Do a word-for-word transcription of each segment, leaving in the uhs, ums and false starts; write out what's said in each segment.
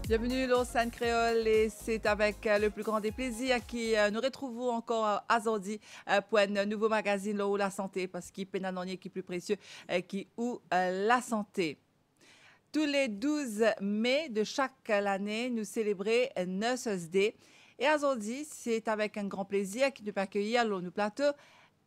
Bienveni lor Sinn Kreol, e se avek, euh, le pli gran de plezir ki, euh, nou retrouv ou ankor, euh, azordi, euh, pou enn nouvo magazin lor lasante, parski pena nanye ki pli presie, euh, ki ou, euh, lasante. Tou le douz me de sak lane, nou selebre Nurses Day. E azordi, se avek enn gran plezir ki nou pe akeyir lor nou plato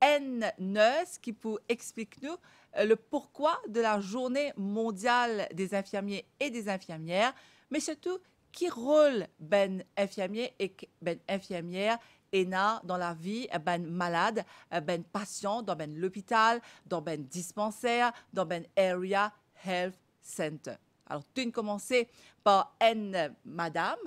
enn nurse ki pou explik nou, euh, le pourquoi de la Journée mondiale des infirmiers et des infirmières, me sirtou ki rol bann infirmie ek bann infirmier ena dan lavi bann malad, bann pasian dan bann lopital, dan bann dispanser, dan bann area health center. Alor, to'nn koumanse par enn madam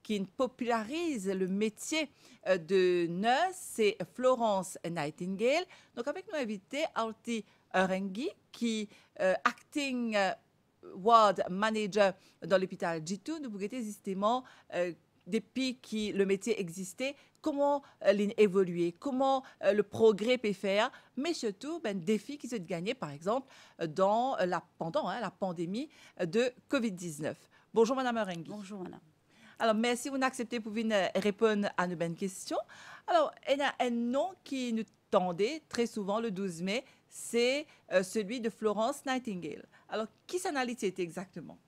ki'nn popilariz le metie, euh, de nurse, se Florence Nightingale. Donk, avek nou invite Arti Arangi, ki, euh, acting, euh, ward manager dan lopital G two, nou pou gete zisteman, euh, depi ki le metie existe, kouma, euh, li'nn evolie, kouma, euh, le progre pe fer, me sirtou, bann defi ki zot gagne, par exanp, euh, dan, euh, la, pandan, hein, la pandemi, euh, de covid diznef. Bonzour, madam Arangi. Bonzour, madam. Alor, mersi ou'nn aksepte pou vinn, euh, reponn a nou bann kestion. Alor, ena enn nom ki nou tande tre souvan le douz me, se, euh, selwi de Florence Nightingale. Alor, kisannla li ti ete exakteman?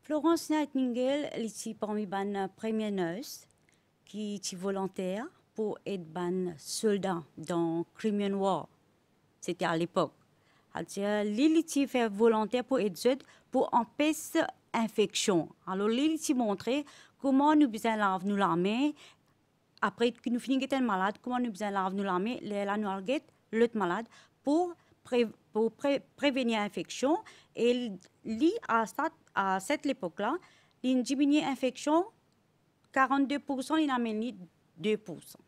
Florence Nightingale, li ti parmi bann premie nurse ki ti volonter pou ed bann solda dan Crimean War. Sete alepok. Savedir, li, li ti fer volonter pou ed zot, pou anpes infeksion. Alor, li, li ti montre kouma nou bizin lav nou lame, apre ki nou fini get enn malad, kouma nou bizin lav nou lame, lerla nou al get lot malad pou pre-, pou pre-, prevenir infeksion. E li, a sa, a set lepok la, li'nn diminie infeksion karannde poursan, li'nn amenn li de poursan.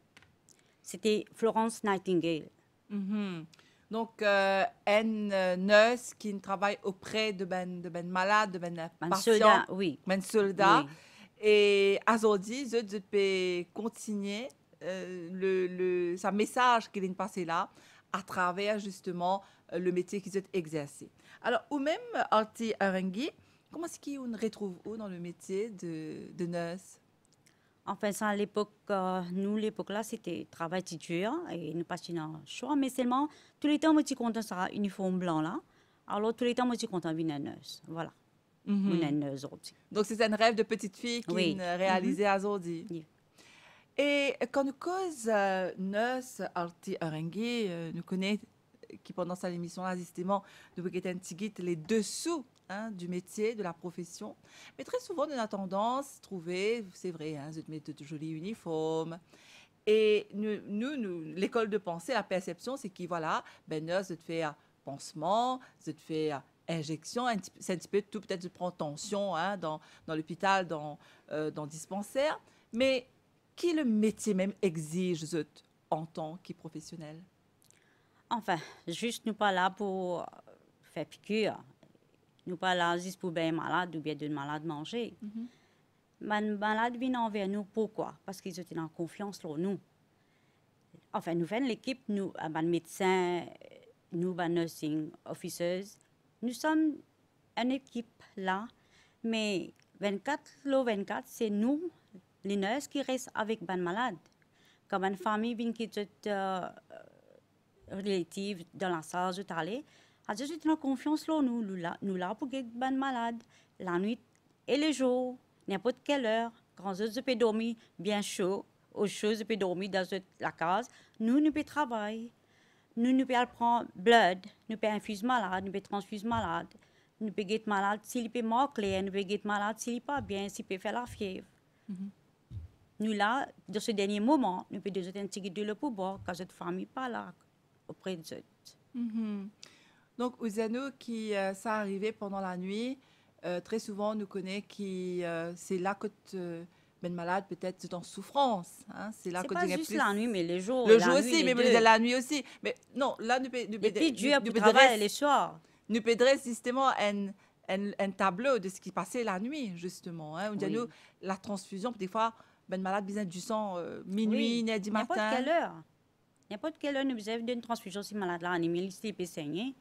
Sete Florence Nightingale. Mhm. Donk, euh, enn, euh, nurse ki'nn travay opre de bann, de bann malad, de bann, euh, pasian, solda, wi, bann solda. Wi. E azordi, zot, zot pe kontigne, euh, le, le, sa mesaz ki li'nn pase la, atraver zisteman, euh, le metie ki zot exerse. Alor, ou mem, Arti Arangi, kouma eski ou'nn retrouv ou dan le metie de, de nurse? Anfin, sa lepok, euh, nou lepok la, sete travay ti dir, e nou pa ti ena swa, me selman, touletan mo ti kontan sa iniform blan la, alor touletan mo ti kontan vinn enn nurse, vwala. Mhm. Mo enn nurse zordi. Donk, se enn rev de petite fille ki, wi, inn realize, mhm, azordi. Wi. E kan nou koz, euh, nurse, Arti Arangi, euh, nou kone ki pandan sa lemision la, zisteman, nou pou get enn tigit le desou, hein, du métier, de la profession. Me tre souvan, nou ena tandans trouve, se vre, hein, zot met de zoli iniform. E nou, nou, nou, lekol de panse, la persepsion, se ki, vwala, bann nurse, zot fer pansman, zot fer inzeksion, enn ti, se enn tipe tou, petet zot pran tansion, hein, dan, dan lopital, dan, euh, dan dispanser. Me ki le metie mem exiz zot antan ki profesionel? Anfin, zis nou pa la pou, euh, fer pikir. Nou pa la zis pou beny malad oubien donn malad manze. Mhm. Bann malad vinn anver nou, poukwa? Parski zot ena konfians lor nou. Anfin, nou fer enn lekip, nou, bann medsin, nou, bann nursing officers, nou som enn ekip la, me vennkat lor vennkat, se nou, le nurse, ki res avek bann malad. Kan bann fami vinn kit zot, euh, relative dan lasal, zot ale, aster zot ena konfians lor nou, nou la, nou la pou get bann malad, lanwit e lezour, ninport ki ler, kan zot, zot pe dormi bien so, oso, zot pe dormi dan zot lakaz, nou, nou pe travay. Nou, nou pe al pran blood, nou pe infiz malad, nou pe transfiz malad, nou pe get malad si li pe mark ler, nou pe get malad si li pa bien, si li pe fer lafiev. Mhm. Nou la, dan se dernie moman, nou pe donn zot enn tigit dilo pou bwar, kan zot fami pa la opre de zot. Mhm. Donk, ou dir nou ki, euh, sa arive pandan lanwit, euh, tre souvan nou kone ki, euh, se la kot, euh, bann malad petet zot an soufrans, hein, se la kot zot gagn plis. Se pa zis lanwit, me lezour, lezour osi, me lanwit, le de. Lanwit osi. Me non, la nou pe, nou pe, nou pe dres, nou pe dres zisteman enn, enn, enn tablo de seki pase lanwit, zisteman, hein. Ou dir nou, la transfizion, defwa, bann malad bizin disan, euh, minwi, wi, iner di matin. Ninport ki ler. Ninport ki ler nou bizin donn transfizion si malad la anemie, si li pe segne.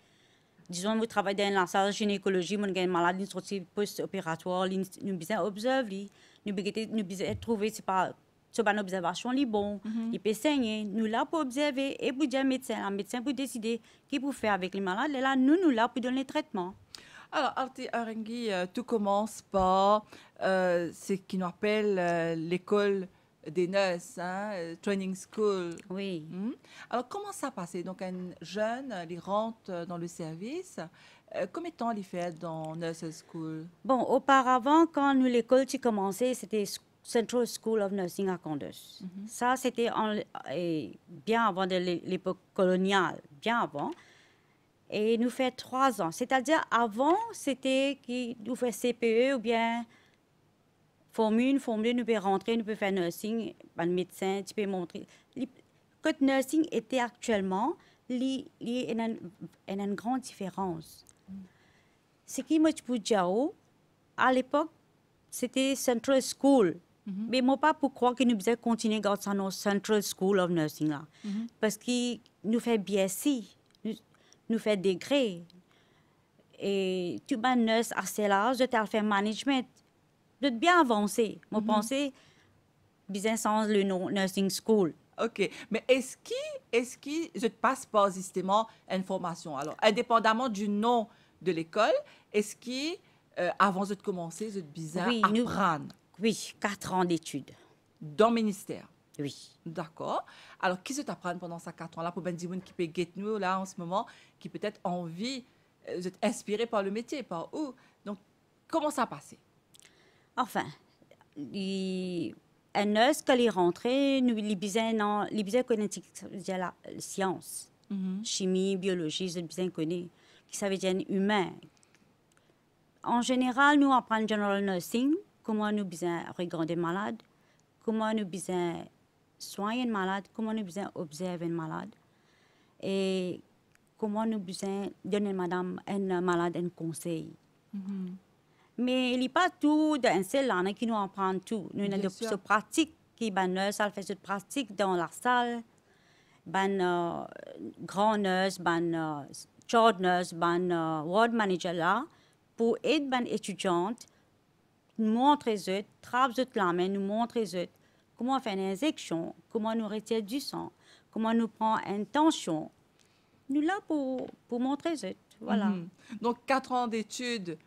dizon, mo travay dan enn lasal ginekolozi, mo gagn malad, li sorti post-operatwar, li, nou bizin obzerv li, nou bizin, nou bizin trouve si pa, so bann obzervasion li bon, li pe segne, nou la pou obzerve e pou dir medsin, la medsin pou deside ki pou fer avek li malad, lerla nou, nou la pou donn li tretman. Alors, Arti Arangi, euh, tout commence par, euh, ce qu'on appelle, euh, l'école des nurses, hein, euh, training school. Wi. Hmm. Alors, comment ça passait? Donc, un jeune, euh, il rentre, euh, dans le service. Euh, combien de temps il fait dans nurses school? Bon, oparavan, kan nou lekol ti koumanse, se te S-, Central School of Nursing à Candace. Mhm. Sa, se te an, e, bien avan de le-, lepok kolonial, bien avan. E nou fer trwa an. Setadir, avan, se te ki nou fer C P E oubien Form enn, Form de, nou pe rantre, nou pe fer nursing, bann medsin ti pe montre. Li, kot nursing ete aktielman, li, li ena enn, ena enn gran diferans. Seki mo ti pou dir ou, a lepok, se te Central School. Mhm. Me mo pa pou krwar ki nou bizin kontinie gard sa nom Central School of Nursing la. Mhm. Parski nou fer B S C, nou, nou fer degre. E tou bann nurse aster la, zot al fer management. Zot bien avanse. Mo panse, bizin sanz le nom nursing school. Ok, me eski, eski zot pas par zisteman enn formasion? Alors, indépendamment du nom de l'école, eski, euh, avan zot koumanse, zot bizin aprann? Wi, nou, wi, kat an detid. Dan minister? Wi. Dakor. Alors, ki zot aprann pandan sa kat an la, pou bann dimoun ki pe get nou la an se moman, ki petet anvi, euh, zot inspire par le métier, par ou? Donk, kouma sa pase? Anfin, li, enn nurse, kan li rantre, nou, li bizin, non, li bizin kone enn ti, sa ve dir la, sians. Mhm. Simi, biolozi, zot bizin kone. Ki sa ve dir enn imin. An zeneral, nou aprann general nursing, kouma nou bizin regard enn malad, kouma nou bizin swagn enn malad, kouma nou bizin obzerv enn malad, e kouma nou bizin donn enn madam, enn malad enn konsey. Mhm. Me li pa tou dan enn sel lane ki nou aprann tou. Nou ena de, so pratik ki bann nurse al fer zot pratik dan lasal, bann, euh, gran nurse, bann, euh, charge nurse, bann, euh, ward manager la, pou ed bann etidian, montre zot, trap zot lame, nou montre zot kouma fer enn inzeksion, kouma nou retir disan, kouma nou pran enn tansion. Nou la pou, pou montre zot, vwala. Mhm. Donk, kat an detid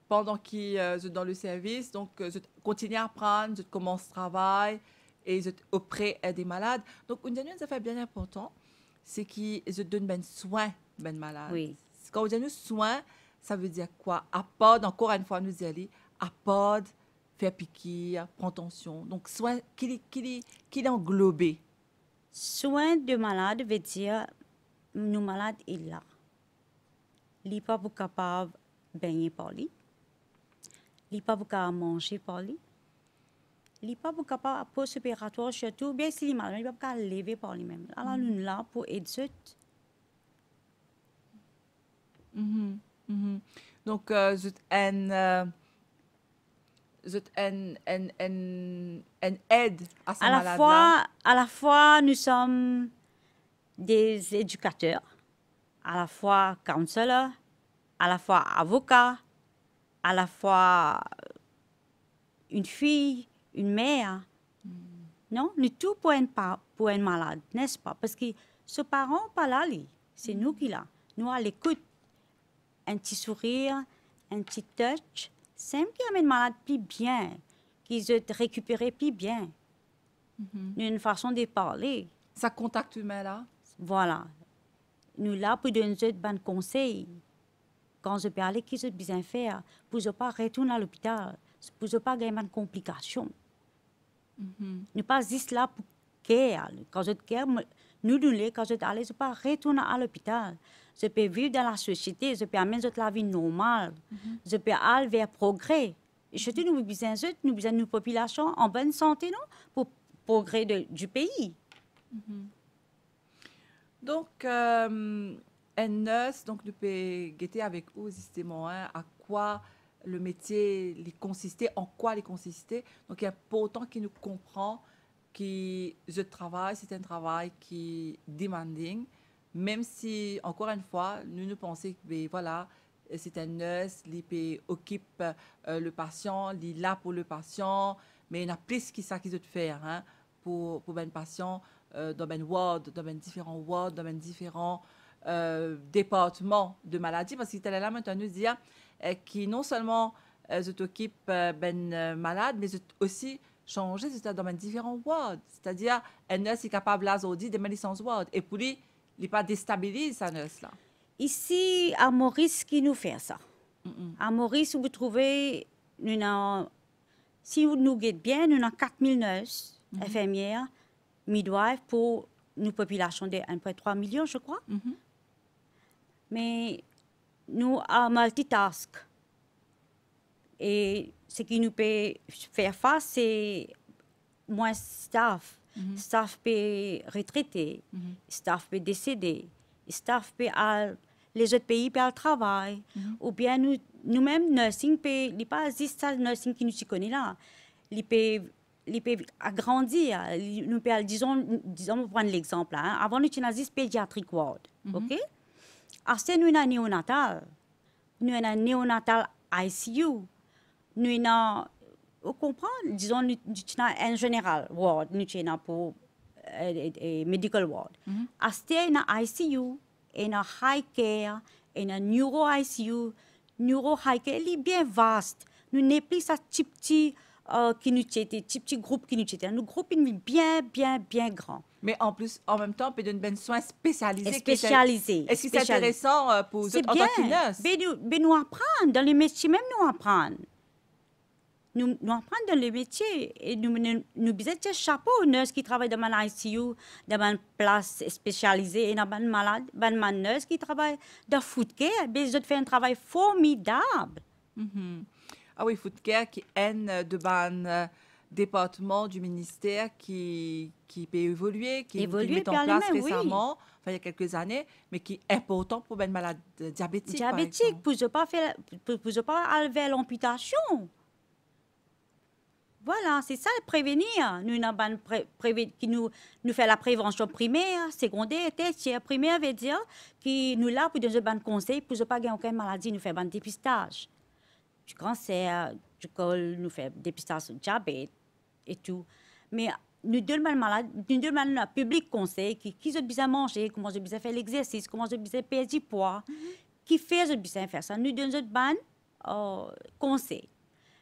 pandan ki, euh, zot dan le servis, donk, euh, zot kontinie aprann, zot koumans travay e zot opre de malad. Donk, ou dir nou enn zafer bien inportan, se ki zot donn bann swin bann malad. Wi. Kan ou dir nou swin, sa ve dir kwa? Apard, ankor enn fwa nou dir li, apard fer pikir, pran tansion. Donk, swin, ki li, ki li, ki li anglobe? Swin de malad ve dir nou malad, li la. Li pa pou kapav begne par li. Li pa pou kapav manze par li. Li pa pou kapav, post-operatwar sirtou, oubien si li malad, li pa pou kapav leve par limem. Ala, nou la pou ed zot. Mhm, mhm. Donk, euh, zot enn, euh, zot enn, enn, enn, enn ed a sa malad la. A la fwa, a la fwa, nou som de edikater, a la fwa counselor, a la fwa avoka, a la fwa enn fiy, enn mer. Hmm. Non, nou tou pou enn pa-, pou enn malad, nespa? Parski so paran pa la li, se nou ki la. Nou a lekout, enn ti sourir, enn ti touch, sa mem ki amenn malad pli bien, ki zot rekipere pli bien. Mhm. Nou ena enn fason de parle. Sa kontak imin la? Vwala. Nou la pou donn zot bann konsey. Kan zot pe ale, ki zot bizin fer, pou zot pa retourn a lopital, pou zot pa gagn bann konplikasion. Mhm. Nou pa zis la pou ker. Kan zot ker, mo-, nou, nou le, kan zot ale, zot pa retourn a lopital. Zot pe viv dan lasosiete, zot pe amenn zot lavi normal. Mhm. Zot pe al ver progre. E sirtou nou bizin zot, nou bizin nou popilasion an bonn sante, non? Pou progre de, di pei. Mhm. Donk, euh, enn nurse, donk nou pe gete avek ou zisteman, hein, a kwa le metie li konsiste, an kwa li konsiste. Donk, li inportan ki nou konpran ki zot travay, se enn travay ki demanding, Mem si, ankor enn fwa, nou, nou panse ki, be, vwala, se enn nurse, li pe okip, eh, le pasian, li la pou le pasian, me ena plis ki sa ki zot fer, hein, pou, pou bann pasian, eh, dan bann ward, dan bann diferan ward, dan bann diferan, eh, departman de maladi, parski taler la, mo tann nou dir, eh, ki non selman, eh, zot okip, eh, bann, eh, malad, me zot osi sanze zot la dan bann diferan ward. Setadir, enn nurse li kapav la zordi, demin li sanz ward. E pou li, li pa destabiliz sa nurse la. Isi, a Moris ki nou fer sa. Mm-mm. A Moris, ou trouve, nou ena, si nou get bien, nou ena kat mil nurse, mhm, infirmier, midwife pou nou popilasion de enn pwin trwa milion, je crois. Mhm. Me nou a multitask. E seki nou pe fer fas, se mwin staff. Mhm. Staff pe retrete, mhm, staff pe desede, staff pe al lezot pei, pe al travay, mhm, oubien nou, nou mem nursing pe, li pa zis sa nursing ki nou ti kone la. Li pe, li pe agrandi, li, nou pe al, dizon, dizon, mo pran legzanp la, hein. Avan nou ti ena zis pediatric ward, mhm, ok? Aster nou ena neonatal. Nou ena neonatal I C U. Nou ena, ou konpran, dizon, nou, nou ti ena enn general ward, nou ti ena pou, eh, eh, eh, medical ward. Mhm. Aster ena I C U, ena high care, ena neuro I C U, neuro high care, li bien vast. Nou nepli sa tipti, eh, ki nou ti ete, tipti group ki nou ti ete. Nou group inn bien, bien, bien gran. Me anplis, anmemtan, pe donn bann swin spesialize, ki... Spesialize, eski se spesialize. Interesan, eh, pou zot antan ki nurse? Be nou, be nou aprann dan lemetie mem, nou aprann. Nou, nou aprann dan lemetie e nou, nou, nou bizin tir shapo nurse ki travay dan bann I C U, dan bann plas spesialize, ena bann malad, bann, bann nurse ki travay dan foot care, be zot fer enn travay formidab. Mhm. Ah wi, foot care ki enn, eh, de bann, eh, departman di minister ki, ki pe evolie, ki, ki met an plas resaman, anfin, il y a quelques années, me ki inportan pou bann malad, eh, diabetik, par exanp. Diabetik, pou zot pa fer, pou, pou zot pa al ver lanpitasion. Vwala, se sa, prevenir. Nou ena bann pre-, preve-, ki nou, nou fer laprevansion primer, segonder, tersier. Primer vedir ki nou la pou donn zot bann konsey, pou zot pa gagn okenn maladi, nou fer bann depistaz. Ti kanser, ti kol, nou fer depistaz diabet e tou. Me nou donn bann malad, nou donn bann piblik konsey ki, ki zot bizin manze, kouma zot bizin fer lexersis, kouma zot bizin perdi pwa, mhm, kifer zot bizin fer sa. Nou donn zot bann, eh, konsey.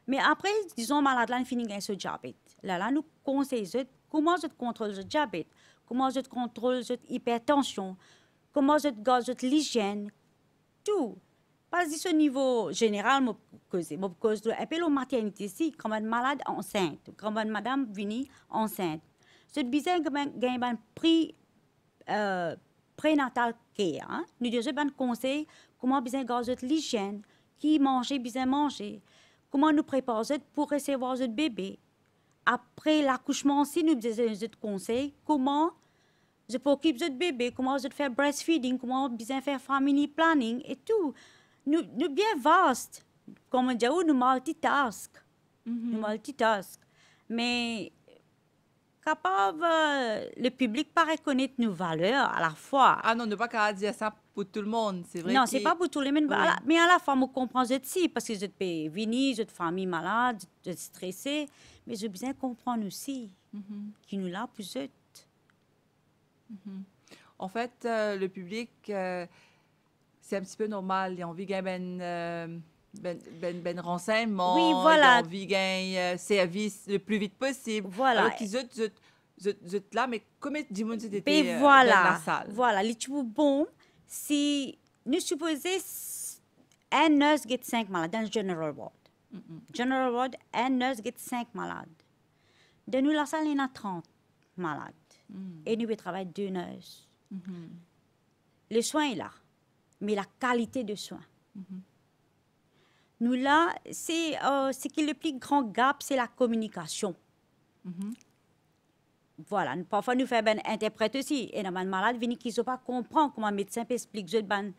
Me apre, dizon, malad la inn fini gagn so diabet. Lerla nou konsey zot kouma zot kontrol zot diabet, kouma zot kontrol zot ipertansion, kouma zot gard zot lizienn, tou. Pa zis o nivo zeneral mo koze, mo koz enpe lor maternite si, kan bann malad ansint, kan bann madam vini ansint, zot bizin gagn, gagn bann pri, eh, prenatal care, hein. Nou donn zot bann konsey, kouma bizin gard zot lizienn, ki manze bizin manze, kouma nou prepar zot pou resevwar zot bebe. Apre lakousman osi, nou bizin donn zot konsey, kouma zot pou okip zot bebe, kouma zot fer breastfeeding, kouma bizin fer family planning e tou. Nou, nou bien vast. Kouma mo dir ou, nou multitask. Mhm. Nou multitask. Me kapav, eh, lepiblik pa rekonet nou valer alafwa. Ah non, nou pa kapav dir sa pou tou lemonn, se vre. Non, se pa pou tou lemonn, wi, ala-, me alafwa, mo konpran zot si, parski zot pe vini, zot fami malad, zot strese, me zot bizin konpran osi, mhm, ki nou la pou zot. Mhm. Anfet, eh, lepiblik, eh, se enn tipe normal, li anvi gagn bann, eh, bann, bann, bann ransegnman, wi, vwala, li anvi gagn, eh, servis le pli vit posib. Vwala. Alor ki zot, zot, zot, zot la, me konbien dimoun zot ete, eh, dan lasal? Vwala, li ti pou bon si nou sipoze s-, enn nurse get sink malad dan general ward. Mm-mm. General ward, enn nurse get sink malad. Dan nou lasal, ena trant malad. Mm. E nou pe travay de nurse. Mhm. Leswin la, me lakalite de swin. Mhm. Nou la, se, eh, seki lepli gran gap, se lakominikasion. Mhm. Vwala, nou, parfwa nou fer bann interpret osi. Ena bann malad vini ki zot pa konpran kouma medsin pe explik zot bann,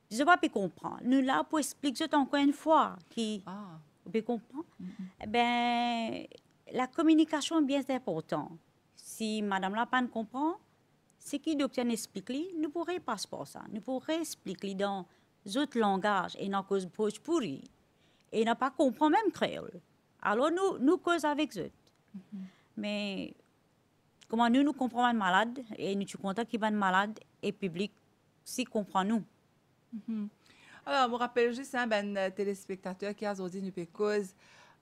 zot pa pe konpran. Nou la pou explik zot ankor enn fwa ki, ah, ou pe konpran? Mhm. Be, lakominikasion bien inportan. Si madam la pa'nn konpran, Seki dokter inn explik li, nou pou repas par sa. Nou pou reexplik li dan zot langaz, ena koz bhojpuri, ena pa konpran mem kreol. Alor nou, nou koz avek zot. Mhm. Me kouma nou, nou konpran bann malad, e nou ti kontan ki bann malad e piblik si konpran nou. Mhm. Alor, mo rapel zis, hein, bann, euh, telespektater ki azordi nou pe koz,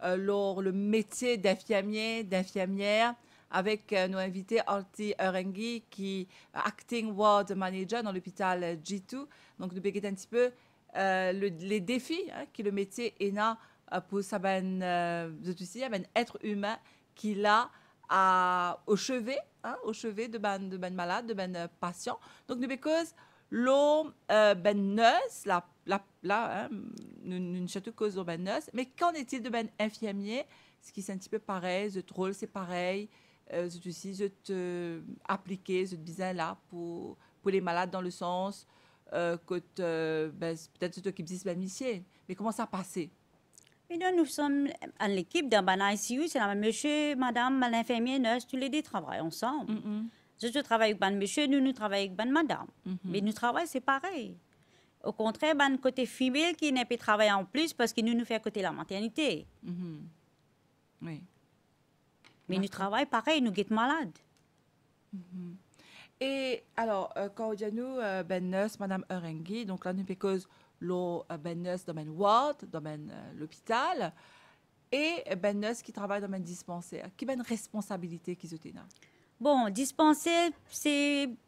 euh, lor le metie d'infirmie, d'infirmier, avek, euh, nou invite Arti Erengi ki, euh, acting ward manager dan lopital, euh, G two. Donk nou pe get enn tipe, euh, le, le defi, hein, ki le metie ena, euh, pou sa bann, euh, zot osi, hein, bann et imin ki la a, o seve, hein, o seve de bann, de bann malad, de bann, euh, pasian. Donk nou pe koz lor, euh, bann nurse, la, la, la, hein, nou, nou sirtou koz lor bann nurse, me qu'en est-il de bann infirmie? Eski se enn tipe parey, zot rol se parey, euh, zot osi, zot, euh, aplike, zot bizin la pou, pou le malad dan le sans, euh, kot, euh, ben, petet zot okip zis bann misie. Me kouma sa pase? E nou, nou som enn lekip dan bann I C U, se la mem misie, madam, bann infirmie, nurse, toulede travay ansam. Mm, mm. Zot, zot travay ek bann misie, nou, nou travay ek bann madam. Mhm. Me nou travay se parey. Okontrer, bann kote female ki ena pe travay anplis, parski nou, nou fer kote lamaternite. Mhm. Wi. Me nou, dakor, travay parey, nou get malad. Mhm. E alor, euh, kan ou dir nou, euh, bann nurse, madam Erengi, donk la nou pe koz lor, euh, bann nurse dan bann ward, dan bann, euh, lopital, e, euh, bann nurse ki travay dan bann dispanser, ki bann responsabilite ki zot ena? Bon, dispanser, se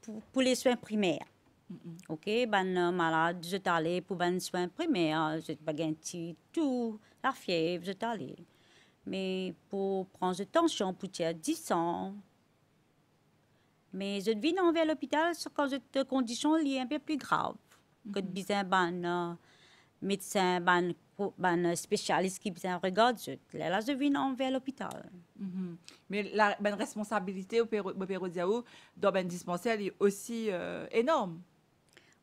pou, pou le swin primer. Mm, mm. Ok, bann, euh, malad, zot ale pou bann swin primer, zot pa gagn ti tou, lafiev, zot ale. Me pou pran zot tansion, pou tir disan. Me zot vinn anver lopital, se kan zot kondision li enpe pli grav. Kot, mhm, bizin bann, euh, medsin, bann ko-, bann spesialis ki bizin regard zot. Lerla zot vinn anver lopital. Mhm. Me la, bann responsabilite, ou pe re-, ou pe redir ou, dan bann dispanser, li osi, euh, enorm.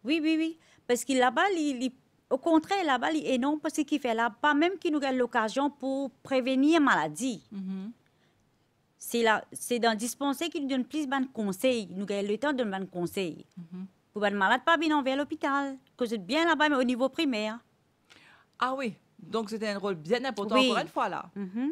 Wi, wi, wi. Parski laba, li, li, okontrer, laba, li enorm, parski ki fer la, pa mem ki nou gagn lokazion pou prevenir maladi. Mhm. Se la, se dan dispanser ki nou donn plis bann konsey, nou gagn letan donn bann konsey. Mhm. Pou bann malad pa vinn anver lopital, kot zot bien laba, me o nivo primer. Ah wi, donk se enn rol bien inportan, wi, ankor enn fwa la. Mhm.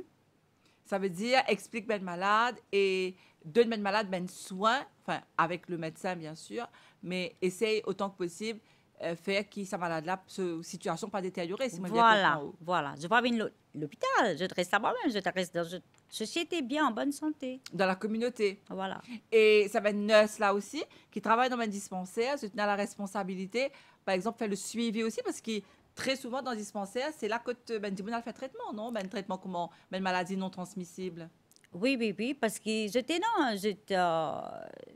Savedir explik bann malad e donn bann malad bann swin, anfin, avek le medsin, bien sir, me esey otan ki posib, euh, fer ki sa malad la, so sitiasion pa deteryore, si mo bien konpran ou. Vwala, vwala. Zot pa vinn lo-, lopital, zot res laba mem, zot res dan zot sosiete bien, an bonn sante. Dan la kominote. Vwala. E sa bann nurse la osi, ki travay dan bann dispanser, zot ena la responsabilite, par exanp, fer le swivi osi, parski tre souvan dan dispanser, se la kot, euh, bann dimoun al fer tretman, non? Bann tretman kouma, bann maladi non transmisib. Wi, wi, wi, parski zot ena, zot, euh,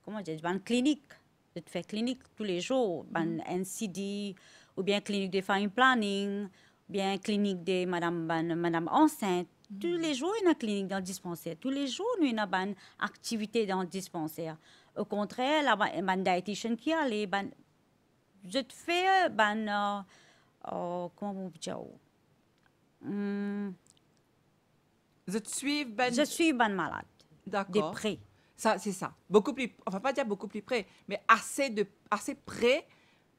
kouma dir, bann klinik. Zot fer klinik toulezour, bann, mhm, N C D, oubien klinik de family planning, oubien klinik de madam, bann madam ansint. Mhm. Toulezour ena klinik dan dispanser. Toulezour nou ena bann aktivite dan dispanser. Okontrer, laba, bann dietitian ki ale, bann, zot fer bann, euh, euh, kouma pou dir ou? Hmm, zot swiv bann, zot swiv bann malad de pre. Dakor. Sa, se sa. Boukou pli, anfin, pa dir boukou pli pre, me ase de, ase pre,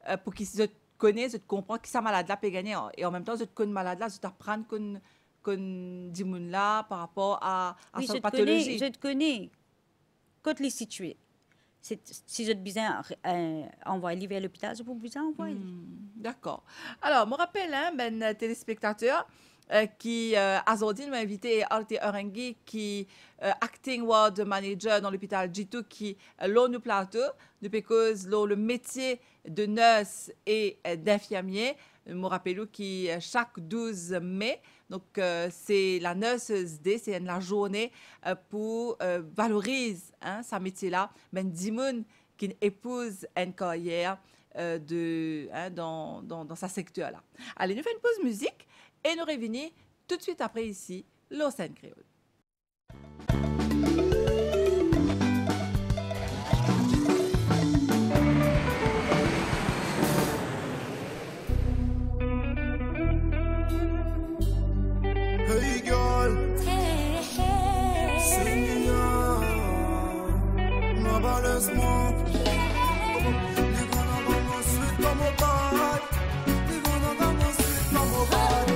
euh, pou ki zot kone, zot konpran ki sa malad la pe gagne, e an mem tan zot konn malad la, zot aprann konn, konn dimoun la par rapor a, a, wi, sa patolozi. Zot kone, zot kone kot li sitie. Se, si zot bizin, euh, anvoy li ver lopital, zot pou bizin anvoy li. Hmm, dakor. Alor, mo rapel, hein, bann telespektater, euh, ki, euh, azordi nou invite Arti Erengi, ki, euh, acting ward manager dan lopital G two, ki, euh, lor nou plato, nou pe koz lor le metie de nurse e, euh, d'infirmie. Mo rapel ou ki, euh, sak douz me, donk, euh, se la Nurses Day, se enn lazourne, euh, pou, euh, valoriz, hein, sa metie la, bann dimoun ki epouz enn karyer, euh, de, hein, dan, dan, dan sa sekter la. Ale, nou fer enn poz mizik e nou revini toutswit apre isi, lor Seen Kreol. Hey girl, sing it out. Nobody Les gars, on avance suite comme au bac. Les gars, on avance suite comme au bac.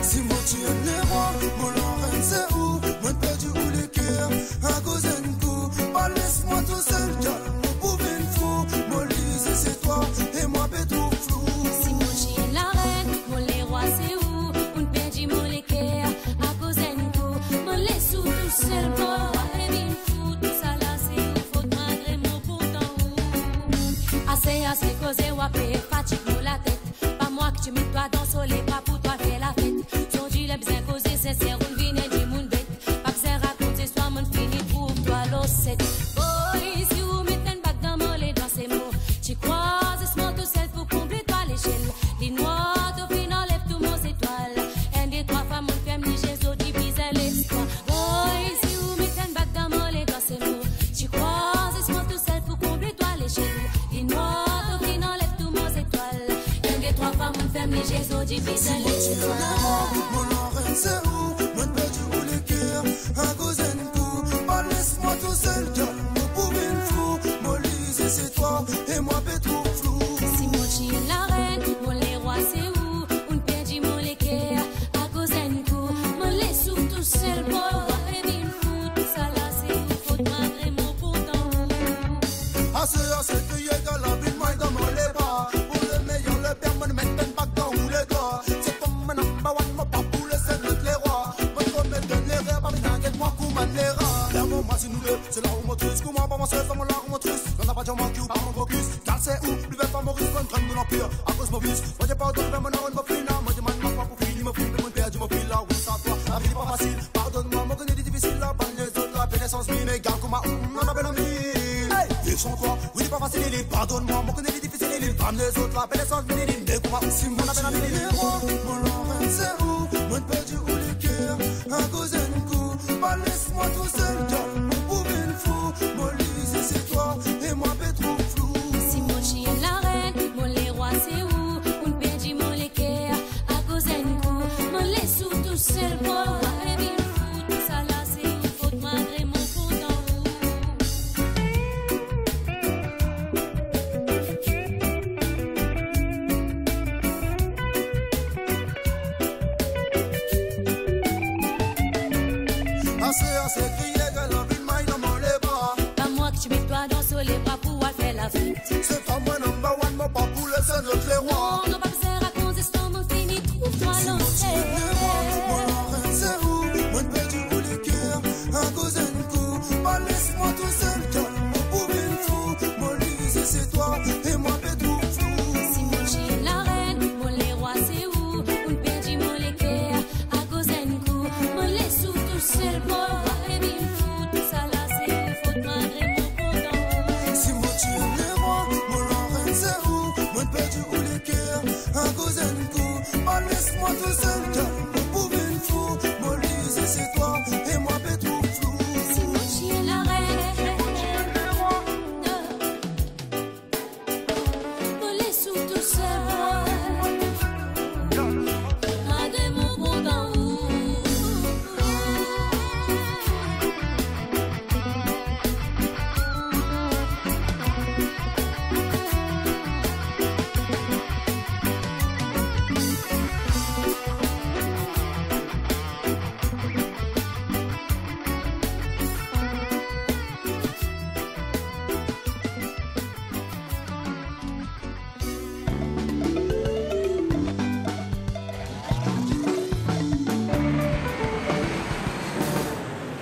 Si mo ti enn lerwa, mo larenn se ou, mo perdi ou leker, akoz enn kou, pa les mwa tousel, gal, mo pou vinn fou, mo lize se twa, e mwa pe trouv flou. Si mo ti enn larenn, mo lerwa se ou, mo perdi mo leker, akoz enn kou, mo les ou tousel, mo pe vinn fou, tousala se ou fot, malgre mo pou tan ou. Ase, ase koze, ou pe fatig mo latet. Pa mwa ki ti met twa dan sole, pa pou twa fer lafet. Zordi, ler bizin koze sinser, ou vinn enn dimoun bet. Pa bizin rakont zistwar, mo fini trouv twa lor set. Boy, si ou met enn bak dan mo ledwa, se mo ti krwaz, zis mo tousel pou konble twa lesel. Linwar, to finn anlev tou mo zetwal. Enn, de, trwa fwa, mo ferm lizie, zordi bizin les twa. Boy, si ou met enn bak dan mo ledwa, se mo ti krwaz, zis mo tousel pou konble twa lesel. Linwar, to finn anlev tou mo zetwal. Enn, de, trwa fwa, mo ferm lizie, zordi bizin les twa. Mo larenn se ou, mo perdi ou leker, akoz enn kou, pa les mwa tousel, gal, mo pou vinn fou, mo lize se twa, e mwa pe trouv flou. Si mo ti enn larenn, mo lerwa se ou, mo perdi mo leker, akoz enn kou, mo les ou tousel, mo pe vinn fou, tousala se ou fot, malgre mo pou tan ou. Ase, ase kriye, gal, vinn mwa dan mo lebra. Pou le meyer, le pier, mo met enn bak dan ou ledwa. Se twa mo number one, mo pa pou les enn lot lerwa. Mo komet enn lerer, pa vinn inkiet mwa kouma enn lerer. Ler mo mwa si nou de, se la ou mo tris, kouma pa mo sel, sa mo la ou mo tris. Non, napa diamant ki ou pa mo fokis. Gal se ou, pli bel fam Moris, konn grann mo lanpir, akoz mo vis. Mo dimann pardon, mo fini, mo dimann mo fwa pou fini, mo fini, mo perdi mo fil, la wi sa twa. Lavi pa fasil, pardonn mwa, mo kone li difisil, la bann lezot la, pe nesans vinn egal kouma ou, non, la bel ami. Hey! Viv san twa, wi, li pa fasil, li pardonn mwa, mo kone li difisil, li bann lezot la, pe nesans vinn, li ne kouma ou, si mo la bel ami. Mo larenn se ou, mo perdi ou leker, akoz enn kou, pa les mwa tousel, gal, mo pou vinn fou, mo lize se twa, e mwa pe trouv flou. Si mo ti enn larenn, mo lerwa se ou, mo perdi mo leker, akoz enn kou, mo les ou tousel, mo pe vinn fou, tousala se ou fot, malgre mo pou tan ou. Ase, ase kriye, gal, vinn mwa dan mo lebra. Pa mwa ki ti met twa dan so lebra pou al fer lafet. Se twa mo number one, mo pa pou les enn lot lerwa. Non, non, pa bizin rakont zistwar, mo fini trouv twa lor set. Mo larenn se ou, mo perdi ou leker, akoz enn kou, pa les mwa tousel, gal, mo pou vinn fou, mo lize se twa, e mwa pe trouv flou. Si mo ti enn larenn, mo lerwa se ou, mo perdi mo leker, akoz enn kou, mo les ou tousel, mo pe vinn fou, tousala se ou fot, malgre mo pou tan ou. Si mo ti enn lerwa, mo larenn se ou, mo perdi ou leker, akoz enn kou, pa les mwa tousel, gal, mo pou vinn fou, mo lize se twa, e mwa pe trouv flou. Si mo ti enn larenn, mo les ou tousel, malgre mo pou tan ou.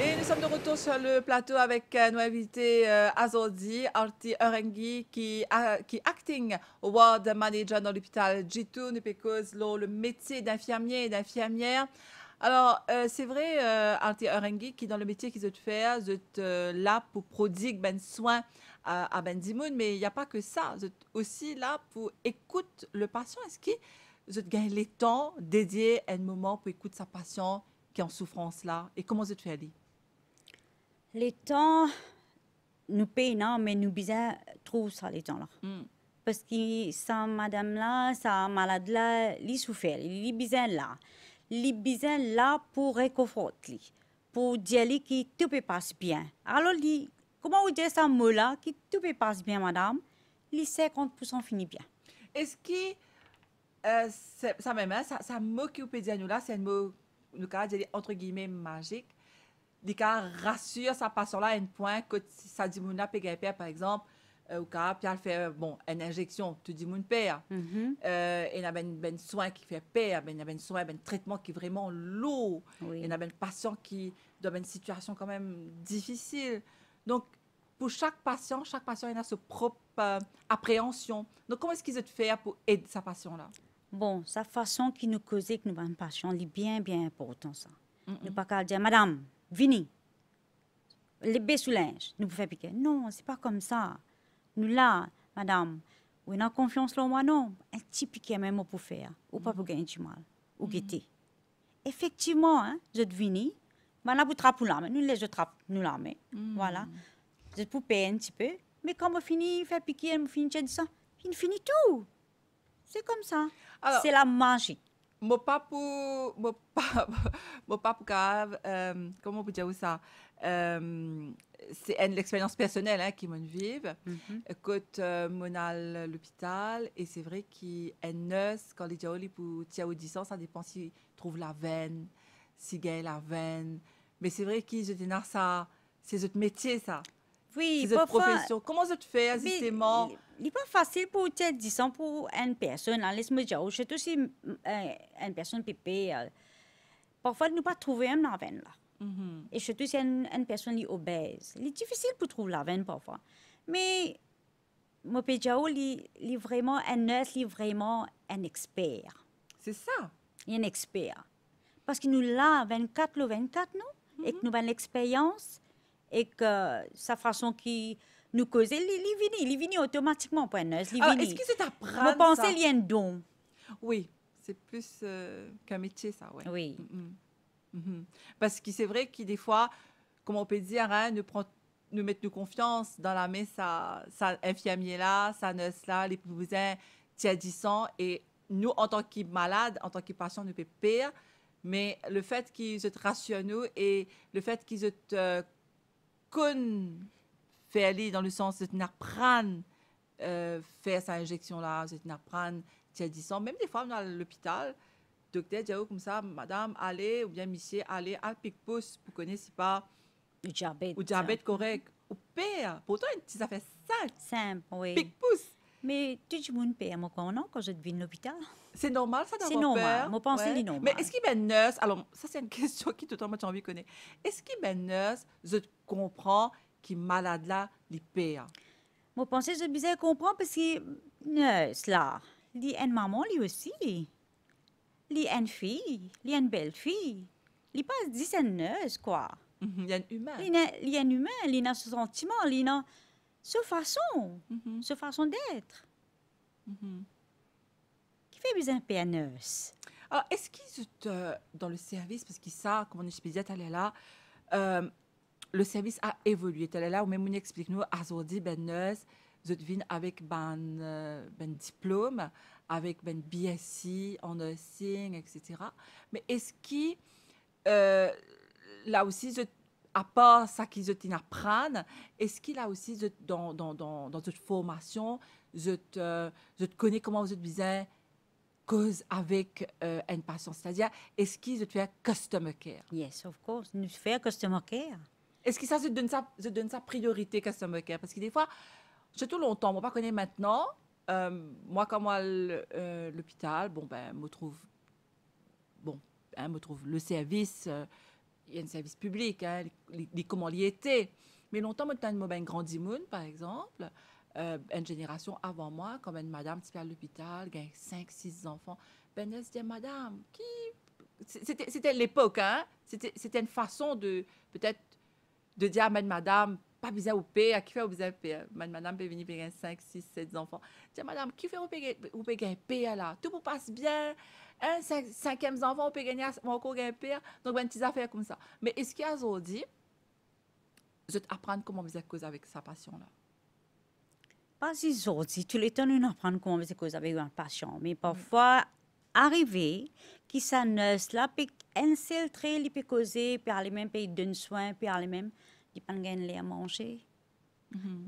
Et nous sommes de retour sur le plateau avec, euh, nou invite, euh, azordi, Arti Orengi, ki, a, ki acting ward manager dan lopital Djitou. Nou pe koz lor le métier d'infirmier et d'infirmière. Alors, euh, c'est vrai, euh, Arti Orengi, ki dan le métier ki zot fer, zot, euh, la pou prodig bann swin a, a bann dimoun, me y a pas que ça, zot osi la pou ekout le patient. Eski zot gagn letan dedie enn moman pou ekout sa patient ki an soufrans la, e kouma zot fer li? Letan, nou pena, me nou bizin trouv sa letan la. Hmm. Parski sa madam la, sa malad la, li soufer, li bizin la. Li bizin la pou rekonfort li. pou dir li ki tou pe pas bien. Alor li, kouma ou dir sa mo la, ki tou pe pas bien, madam, li sinkant pou san fini bien. Eski, eh, se, sa mem, hein, sa, sa mo ki ou pe dir nou la, se enn mo, nou kapav dir li, entre guillemets, mazik. Li kapav rasir sa pasian la, enn pwin kot sa dimoun la pe gagn per, par exanp, eh, ou kapav pe al fer, bon, enn inzeksion, tou dimoun per. Mhm. Eh, ena bann, bann swin ki fer per, bann, ena bann swin, bann tretman ki vreman lour. Wi. Ena bann pasian ki dan bann sitiasion kanmem difisil. Donk, pou sak pasian, sak pasian ena so prop, eh, apreansion. Donk, kouma eski zot fer pou ed sa pasian la? Bon, sa fason ki nou koze ek nou bann pasian, li bien, bien inportan sa. Mm-mm. Nou pa kapav dir, "Madam, vini. Leve sou linz, nou pou fer piki." Non, se pa koumsa. Nou la, "Madam, ou ena konfians lor mwa, non? Enn ti piki mem mo pou fer. Ou pa pou gagn dimal. Ou gete." Efektivman, hein, zot vini, bann la pou trap ou lame, nou les zot trap nou lame. Vwala. Zot pou per enn tipe, me kan mo fini fer piki, mo fini tir disan, finn fini tou. Se koumsa. Alor, se lamazi. Mo pa pou, mo pa, mo pa pou kapav, eh, kouma pou dir ou sa? Eh, se enn lexperyans personel, hein, ki mo'nn viv. Mhm. Kot, eh, mo'nn al lopital, e se vre ki enn nurse, kan li dir ou li pou tir ou disan, sa depan si trouv lavenn, si gagn lavenn. Me se vre ki zot ena sa, se zot metie sa. Wi, se zot parfwa, profesion. Kouma zot fer, me, zisteman? Li, li pa fasil pou tir disan pou enn personn, hein, les mo dir ou, sirtou si, eh, enn personn pe per, eh, parfwa nou pa trouve mem lavenn la. Mhm. E sirtou si enn, enn personn li obez. Li difisil pou trouv lavenn parfwa. Me mo pe dir ou, li, li vreman, enn nurse, li vreman enn exper. Se sa. Li enn exper. Parski nou la vennkat lor vennkat, nou, ek nou bann lexperyans, ek, eh, sa fason ki nou koze, li, li vini, li vini otomatikman pou enn nurse, li vini. Alor, eski zot aprann sa? Mo panse li enn don. Wi, se plis, eh, ki enn metie sa, wi. Wi. Mm, mm. Mhm. Parski se vre ki defwa, kouma ou pe dir, hein, nou pran, nou met nou konfians dan lame sa, sa infirmie la, sa nurse la, li pou bizin tir disan, e nou, antan ki malad, antan ki pasian, nou pe per, me lefet ki zot rasir nou e lefet ki zot, eh, konn fer li, dan lesans zot inn aprann, eh, fer sa inzeksion la, zot inn aprann tir disan. Mem defwa, nou al lopital, dokter dir ou koumsa, "Madam, ale, oubien misie, ale, al pik pous pou kone si pa ou diabet, ou diabet korek." Ou per, pourtan enn ti zafer sinp. Sinp, wi. Pik pous. Me tou dimoun per, mo krwar, non, kan zot vinn lopital. Se normal sa, davoir per? Se normal, mo panse li normal. Me eski bann nurse, alor, sa se enn kestion ki toultan mo ti anvi kone. Eski bann nurse, zot konpran ki malad la, li per? Mo panse zot bizin konpran, parski nurse la, li enn mama li osi. Li enn fi, li enn belfi. Li pa zis enn nurse, kwa. Mhm, li enn imin. Li ena, li enn imin, li ena so santiman, li ena so fason, mhm, so fason d'être. Mhm. Kifer bizin per nurse? Alor, eski zot, eh, dan le servis, parski sa, kouma nou ti pe dir taler la, eh, le servis a evolie. Taler la, ou mem ou'nn explik nou, azordi, bann nurse, zot vinn avek bann, eh, bann diplom, avek bann B S C en nursing, et cetera. Me eski, eh, la osi, zot, apar sa ki zot inn aprann, eski la osi zot, dan, dan, dan, dan zot formasion, zot, eh, zot kone kouma zot bizin koz avek, eh, enn pasian? Setadir, eski zot fer customer care? Yes, of course. Nou fer customer care. Eski sa, zot donn sa, zot donn sa priorite, customer care? Parski defwa, sirtou lontan, mo pa kone mintnan, eh, mwa, kan mo al, eh, lopital, bon, be, mo trouv, bon, hein, mo trouv le servis, eh, li enn servis piblik, hein, li, li, li kouma li ete. Me lontan, mo tann mo bann gran dimoun, par exanp, eh, enn zenerasion avan mwa, kan bann madam ti pe al lopital, gagn sink, sis zanfan, bann nurse dir, "Madam, ki," se, sete, sete lepok, hein, sete, sete enn fason de, petet, de dir a bann madam, "Pa bizin ou per, kifer ou bizin per?" Bann madam pe vini, pe gagn sink, sis, set zanfan. Dir, "Madam, kifer ou pe gagn, ou pe gagn per la? Tou pou pas bien, hein, sink, sinkiem zanfan ou pe gagn, ou ankor gagn per." Donk, bann ti zafer koumsa. Me eski azordi, zot aprann kouma bizin koz avek sa pasian la? Pa zis zordi, touletan nou aprann kouma bizin koz avek bann pasian, me parfwa arive ki sa nurse la pe enn sel tre li pe koze, pe ale mem pe donn swin, pe ale mem, li pa'nn gagn ler manze.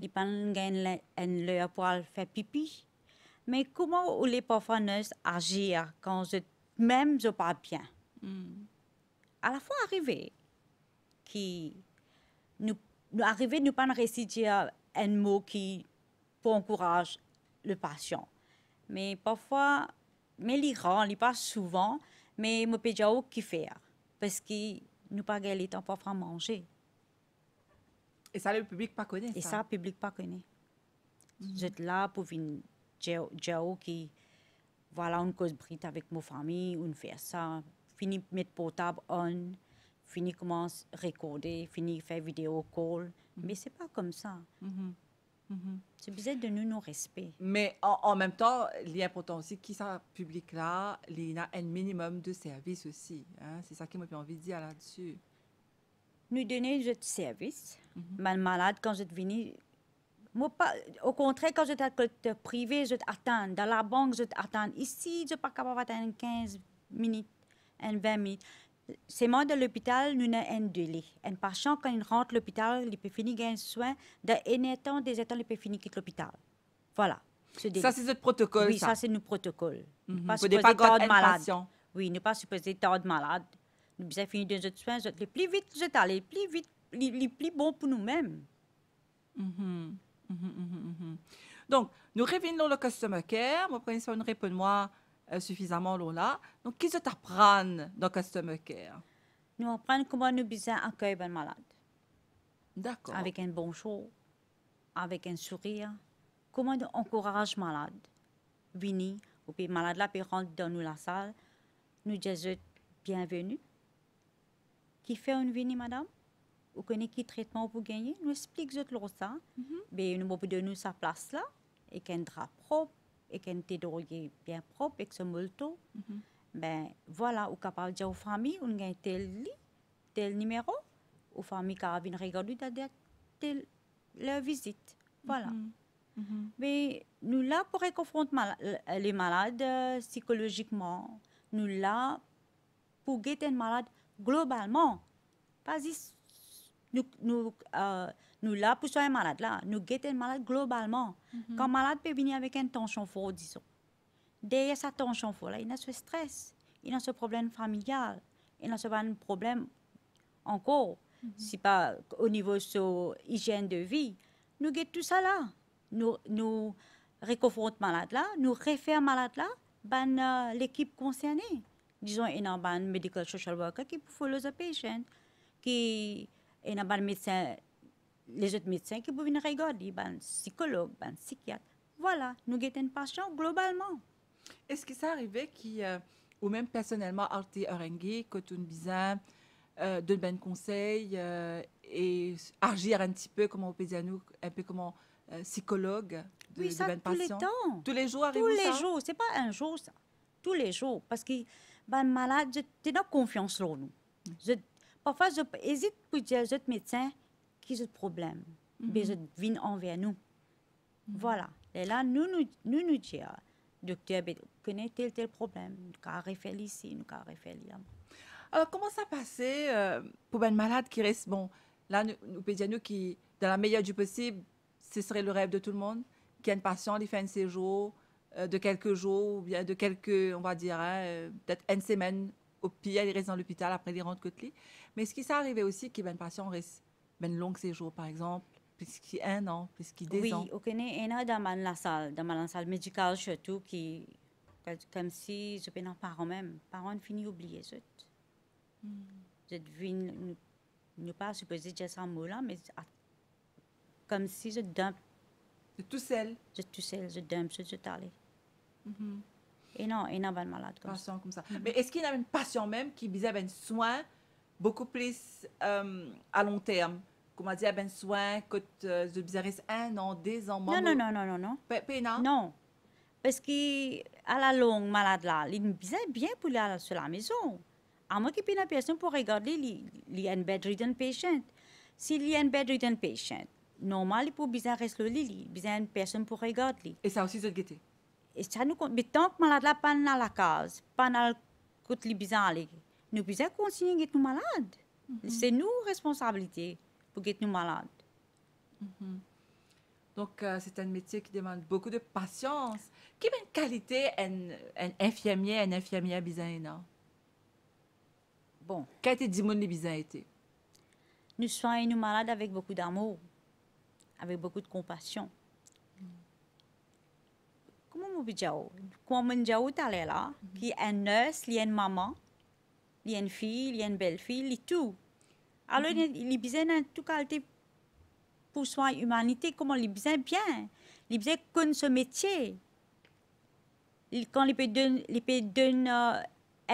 Li pa'nn gagn le-, enn ler pou al fer pipi. Me kouma ou le parfwa nurse azir kan zot mem zot pa bien? Alafwa arive ki nou, nou arive, nou pa'nn resi dir enn mo ki pou ankouraz le pasian. Me parfwa, me li rar, li pa souvan, me mo pe dir ou kifer, parski nou pa gagn letan parfwa manze. E sa, le piblik pa kone sa? E sa, piblik pa kone. Zot la pou vinn dir, dir ou ki, vwala, ou'nn koz brit avek mo fami, ou'nn fer sa, fini met portab on, fini koumans rekorde, fini fer video call. Me se pa koumsa. Se bizin donn nou nou respe. Me an, an mem tan, li inportan osi ki sa piblik la, li ena enn minimum de servis osi, hein. Se sa ki mo pe anvi dir ladsi. Nou donn zot servis. Bann malad, kan zot vini, mo pa, okontrer, kan zot al kot prive, zot atann. Dan labank, zot atann. Isi, zot pa kapav atann kinz minit, enn vin minit. Selman dan lopital, nou ena enn dele. Enn pasian, kan li rant lopital, li pe fini gagn swin, dan enn er tan, de zer tan, li pe fini kit lopital. Vwala. Sa, se zot protokol, wi, sa? Sa, se nou protokol. Nou pa sipoze tard malad. Wi, nou pa sipoze tard malad. Nou bizin fini donn zot swin, zot, le pli vit zot ale, pli vit, li, li pli bon pou nou mem. Donk, nou revinn lor le customer care. Mo pa kone si ou'nn reponn mwa, euh, sifizaman lor la. Donk, ki zot aprann dan customer care? Nou aprann kouma nou bizin akey bann malad. Dakor. Avek enn bonzour, avek enn sourir. Kouma nou ankouraz malad vini, ou pe, malad la pe rant dan nou lasal, nou dir zot, "Bienveni. Kifer ou'nn vini, madam? Ou kone ki tretman ou pou gagne?" Nou explik zot lor sa. Be nou, mo pou donn ou sa plas la, ek enn dra prop, ek enn te dorye bien prop, ek so molto. Be, vwala, ou kapav dir ou fami, ou'nn gagn tel li, tel nimero, ou fami kapav vinn regard ou, dan tel ler vizit. Vwala. Me nou la pou rekonfront mala-, le malad, euh, sikolozikman. Nou la pou get enn malad globalman. Pa zis nou, nou, euh, nou la pou swagn malad la. Nou get enn malad globalman. Kan malad pe vini avek enn tansion for, dizon, deryer sa tansion for la, ena so stres, ena so problem familial, ena so bann problem ankor, si pa o nivo so izienn de vi. Nou get tousala. Nou, nou rekonfront malad la, nou refer malad la bann, euh, lekip konserne. Dizon, ena bann medical social worker ki pou follow the patient, ki ena bann medsin, lezot medsin ki pou vinn regard li, bann sikolog, bann sikiat. Vwala, nou get enn pasian globalman. Eski sa arive ki, euh, ou mem personelman, Arti Arangi, kot ou'nn bizin, euh, donn bann konsey, euh, e azir enn tipe, kouma ou pe dir nou, enn pe kouma, euh, sikolog de, de bann pasian? Wi, sa touletan. Toulezour arive sa? Toulezour, se pa enn zour sa. Toulezour, parski bann malad, zot ena konfians lor nou. Zot, parfwa, zot ezit pou dir zot medsin ki zot problem, be zot vinn anver nou. Vwala. Lerla, nou, nou, nou, nou dir, "Dokter, be, kone tel, tel problem, nou kapav refer li isi, nou kapav refer li laba." Alor, kouma sa pase, euh, pou bann malad ki res, bon, la, nou, nou pe dir nou ki, dans la meilleure du possible, ce serait le rêve de tout le monde, ki enn pasian, li fer enn sezour, euh, de quelques jours, ou bien de quelques, on va dire, hein, euh, peut-être enn semenn, au pire, li res dan lopital, apre li rant kot li. Me eski sa arive osi ki bann pasian res bann long sezour, par exanp, plis ki enn an, plis ki de zan? Wi, ou kone, ena dan bann lasal, dan bann lasal medikal sirtou, ki, koumsi zot pena paran mem. Paran fini oubliye zot. Zot vinn, nou, nou pa sipoze dir sa mo la, me a-, koumsi zot dan-, Zot tousel. Zot tousel, zot dan, zot, zot ale. E non, ena bann malad koumsa. Pasian koumsa. Me eski ena bann pasian mem ki bizin bann swin boukou plis, euh, a long term? Kouma dir, bann swin kot, euh, zot bizin res enn an, de zan, non, non, non, non, non. Pe-, pena? Non. Parski, alalong, malad la, li bizin bien pou li al so lamezon. Amwin ki pena personn pou regard li, li, li enn bedridden patient. Si li enn bedridden patient, normal li pou bizin res lor lili, li bizin enn personn pou regard li. E sa osi zot gete? E sa nou kon-, me tank malad la pa'nn al lakaz, pa'nn al kot li bizin ale. Nou bizin kontigne get nou malad. Se nou responsabilite pou get nou malad. Donc, euh, c'est un métier qui demande beaucoup de patience. Ki bann kalite enn, enn infirmie, enn infirmier bizin ena? Bon, Ki kalite dimoun li bizin ete? Nou swagn nou malad avek boukou damour, avek boukou de konpasion. Kouma mo pe dir ou? Kouma mo dir ou taler la, ki enn nurse, li enn mama, li enn fi, li enn belfi, li tou. Alor, li, li bizin enn tou kalite pou swagn limanite, kouma li bizin bien. Li bizin konn so metie. Li, kan li pe donn, li pe donn, euh,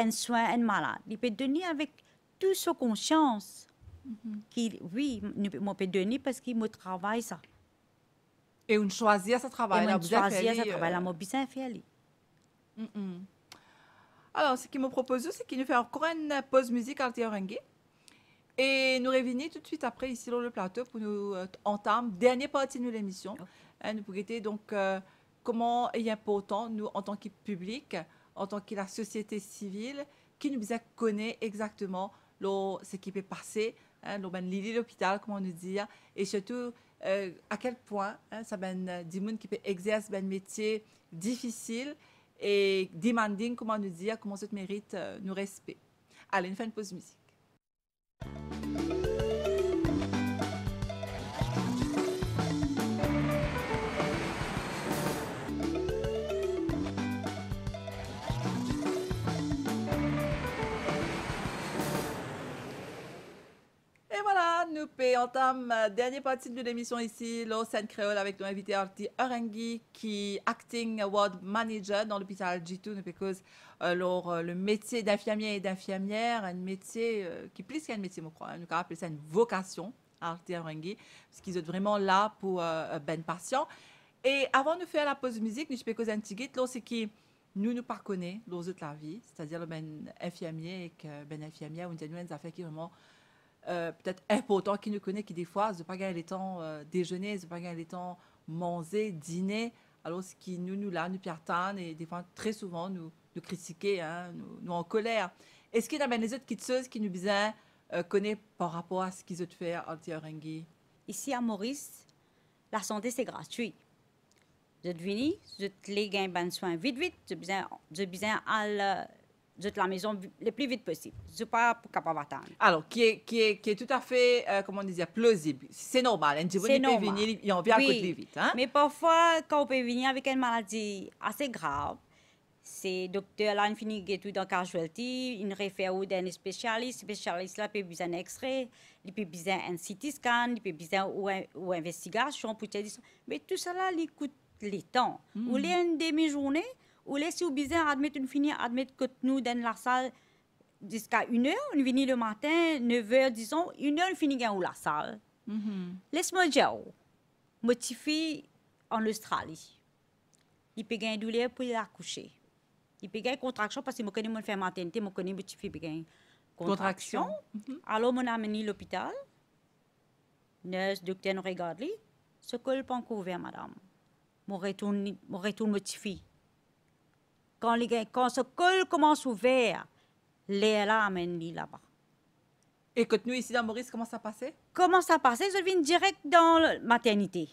enn swin enn malad, li pe donn li avek tou so konsians. Ki, wi, nou pe, mo pe donn li parski mo travay sa. E ou swazir sa travay la, ou bizin fer li, Mo bizin fer li. Alors, seki mo propoz ou, seki nou fer ankor enn poz mizik, Arti Orengi. E nou revini toutswit apre isi lor le plato pou nou, euh, antam dernie parti nou lemision. Hein, nou pou gete, donk, euh, kouma li inportan nou, antan ki piblik, antan ki lasosiete sivil, ki nou bizin kone exakteman lor seki pe pase, hein, lor bann lili lopital, kouma nou dir, e sirtou, euh, a kel pwin, hein, sa bann, euh, dimoun ki pe exers bann metie difisil e demanding, kouma nou dir, kouma zot merit, euh, nou respe. Ale, nou fer enn poz mizik. E vwala, nou pe antam, euh, dernie parti de lemision isi lor Sinn Kreol avek nou invite Arti Orengi, ki acting ward manager dan lopital G two. Nou pe koz, euh, lor, euh, le metie d'infirmie e d'infirmier, enn metie, euh, ki plis ki enn metie, mo krwar, hein, nou kapav apel sa enn vokasion, Arti Orengi, parski zot vreman la pou, euh, bann pasian. E avan nou fer lapoz mizik, nou ti pe koz enn tigit lor seki nou, nou pa kone lor zot lavi, setadir lor bann infirmie ek, euh, bann infirmier, ou dir nou enn zafer ki vreman, euh, petet inportan ki nou kone, ki defwa zot pa gagn letan, euh, dezene, zot pa gagn letan manze, dine, alor ki nou, nou la, nou pe atann, e defwa, tre souvan, nou, nou kritike, hein, nou, nou ankoler. Eski ena bann lezot kiksoz ki nou bizin, euh, kone par rapor a seki zot fer, Arti Orengi? Isi a Moris, lasante se gratwi. Zot vini, zot le gagn bann swin vit vit, zot bizin, zot bizin al, euh, zot lamezon vi-, le pli vit posib. Zot pa pou kapav atann. Alors, qui est, qui est, qui est tout à fait, euh, comment on dit, plausible. C'est normal, hein, dimoun li pe vini, li, li anvi al kot li vit, hein. Me parfwa, kan ou pe vini avek enn maladi ase grav, se dokter la, inn fini get ou dan casualty, inn refer ou dan enn spesialis, spesialis la pe bizin X-ray, li pe bizin enn C T scan, li pe bizin ou en-, ou investigasion pou dir li. Me tousala, li kout letan. Ou le enn demi zourne, ou le si ou bizin admet, ou fini admet kot nou dan enn lasal ziska inn er, ou vini lematin, nef er, dizon, inn er, ou fini gagn ou lasal. Les mo dir ou, mo tifi an Ostrali, li pe gagn douler pou li akouse. Li pe gagn kontraksion, parski mo kone, mo fer maternite, mo kone mo tifi pe gagn kontraksion. Alor, mo amenn li lopital. Nurse, dokter, nou regard li. So kol pa ankor ouver, madam. Mo retourn li, mo retourn mo tifi. Kan li gagn, kan so kol koumans ouver, lerla amenn li laba. E kot nou isi dan Moris, kouma sa pase? Kouma sa pase? Zot vinn direk dan maternite.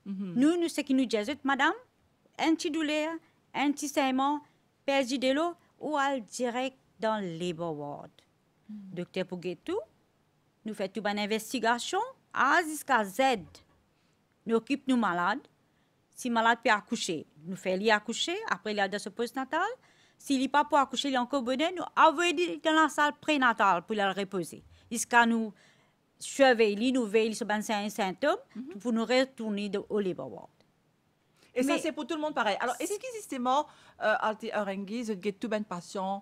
Nou, nou, seki nou dir zot, madam, enn ti douler, enn ti segnman, perdi delo, ou al direk dan labor ward. Dokter pou get ou, nou fer tou bann investigasion, A ziska Z. Nou okip nou malad. Si malad pe akouse, nou fer li akouse, apre li al dan so postnatal. Si li pa pou akouse, li ankor boner, nou avoy li dan lasal prenatal pou li al repoze. Ziska nou sirvey li, nou vey li so bann sign e sintom, pou nou retourn li dan, o labor ward. E sa, se pou tou lemonn parey. Alor, eski zisteman, euh, Arti Orengi, zot get tou bann pasian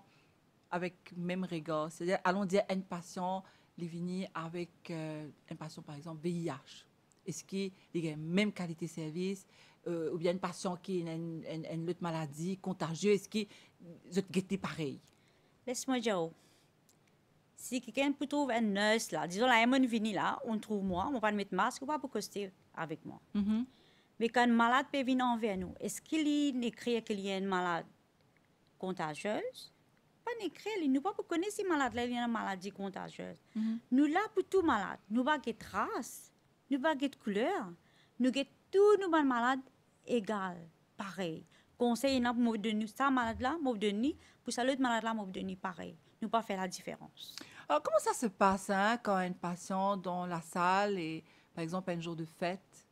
avek mem regar? Setadir, alon dir, enn pasian, li vini avek, euh, enn pasian, par exanp, V I H. Eski li gagn mem kalite servis, euh, oubien enn pasian ki ena enn, enn, enn lot maladi kontazie, eski zot get li parey? Les mo dir ou, si kikenn pou trouv enn nurse la, dizon la, enn mo'nn vini la, ou'nn trouv mwa, mo pa'nn met mask, ou pa pou koste avek mwa. Me kan enn malad pe vinn anver nou, eski li'nn ekrir ki li enn malad kontaziez, pa nek li, nou pa pou kone si malad la li ena maladi kontaziez. Mhm. Nou la pou tou malad. Nou pa get ras, nou pa get kouler, nou get tou nou bann malad egal, parey. Konsey ena pou mo donn li sa malad la, mo donn li, pou sa lot malad la, mo donn li parey. Nou pa fer ladiferans. Alors, comment ça se passe, hein, quand un patient dans la salle et, par exemple, un jour de fête,